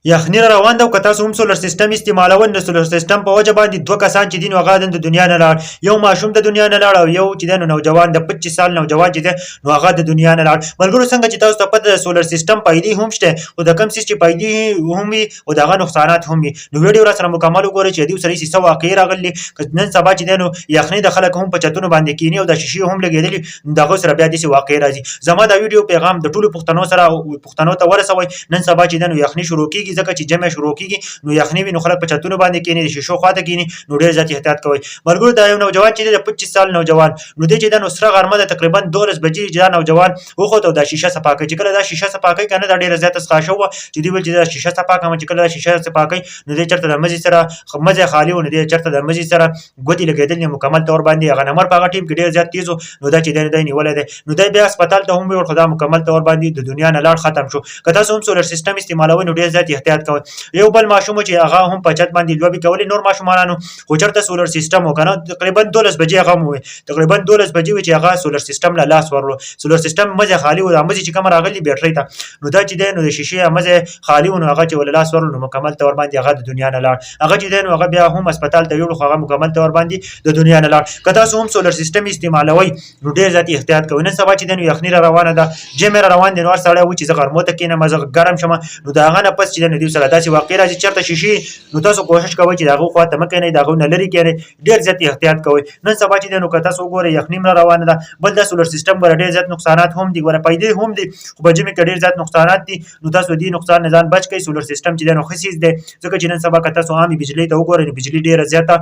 یخني را روان ده او که تاسو هم سولر سیستم استعمالول، نو سولر سیستم په وجه باندې دوه کسان چې دي نو هغه د دنیا نه لاړ. یو ماشوم د دنیا نه لاړ او یو چې دی نو نوجوان د 25 سال نوجوان چې دی نو هغه د دنیا نه لاړ. ملګرو، څنګه چې تاسو ته پته ده، سولر سیستم فایدې هم شته، خو د کوم څیز چې فایدې هم وي او د هغه نقصانات هم وي. نو ویډیو را سره مکمل وګورئ چې دې سره څه واقعي راغلي. که نن سبا چې دی نو یخني د خلک هم په چتونو باندې کینی او د شیشې هم لګېدلي، دغه سره بیا داسې واقعي راځي. زما دا ویډیو پیغام د ټولو پښتنو سره پښتنو ته ورسوئ. نن سبا چې ده نو یخني شروع کیږي، ځکه چې جمع شروع کیږي نو یخني وي، نو خلک په چتونو باندې کینی، د شیشو خواته کینی، نو ډیر زیات احتیاط کوئ. ملګرو، دا یو نوجوان چې دی، د 25 سال نوجوان، نو دی چې ده نو سره غرمه ده، تقریبا 12 بجې چې دا نوجوان وخوت او دا شیشه صفا کوي. چې کله دا شیشه صفا کوي که نه، دا ډېره زیاته څښا شوه چې دی ویل چې دا شیشه صفا کوم. چې کله دا شیشه صفا کوي نو دی چېرته د مزي سره مزه خالي و، نو دی چېرته د مزي سره ګوتې لګېدلې، مکمل طور باندې هغه نمبر په هغه ټیم کې ډېر زیات تیز و، نو دا چې دی دی نیولی دی، نو دی بیا هسپتال ته هم ویوړ، خو دا مکمل طور باندې د دنیا نه لاړ، ختم شو. که تاسو هم سولر سیستم استعمالوئ نو ډېر زیات احتیاط کوئ. یو بل ماشوم چې هغه هم په چت باندې لوبې کولې نور ماشومانو، خو چېرته سولر سیستم و که نه، تقریبا 12 بجې هغه هم وي، تقریبا 12 بجې وي چې هغه سولر سیستم له لاس ورلو. سولر سیستم مزه خالي و، دا مزې چې کوم راغلي بیټرۍ ته، نو دا چې دی نو د شیشې مزه خالي و، نو هغه چې ول لاس ورلو نو مکمل طور باندې هغه د دنیا نه لاړ. هغه چې دی نو هغه بیا هم هسپتال ته یوړو، خو هغه مکمل طور باندې د دنیا نه لاړ. که تاسو هم سولر سیستم استعمالوئ نو ډېر زیات احتیاط کوئ. نن سبا چې دی نو یخني را روانه ده، ژمی را روان دی، نو هر سړی و چې زه غرمو ته کښېنم، زه ګرم شم، نو د هغه نه پس چې دی نو دوی سره داسې واقع راځي چېرته شیشې، نو تاسو کوشش کوئ چې د هغو خوا ته مه کښېنئ، د هغو نه لرې کښېنئ، ډېر زیات احتیاط کوئ. نن سبا چې دی نو که تاسو وګورئ یخني هم را روانه ده. بل دا سولر سیستم ګوره ډېر زیات نقصانات هم دي، ګوره فایدې هم دي، خو په ژمي کې ډېر زیات نقصانات دي، نو تاسو دې نقصان نه ځان بچ کړئ. سولر سیستم چې دی نو ښه څیز دی، ځکه چې نن سبا که تاسو عامې بجلۍ ته وګورئ نو بجلي ډېره زیاته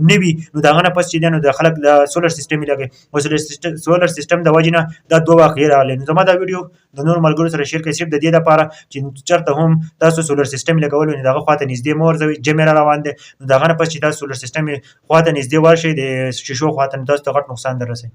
نه وي، نو د هغه نه پس چې دی نو د خلک د سولر سیستم یې لګوي. او سولر سیستم د وجې نه دا دوه واقعې راغلې. نو زما دا ویډیو د نورو ملګرو سره شیر کړئ، صرف د دې لپاره چې چېرته هم تاسو سولر سیستم لګولو نو د هغه خواته نږدې مه ورځوئ. ژمی را روان دی، نو د هغه نه پس چې تاسو سولر سیستم خواته نږدې ورشئ، د شیشو خواته، نو تاسو ته غټ نقصان در رسوي.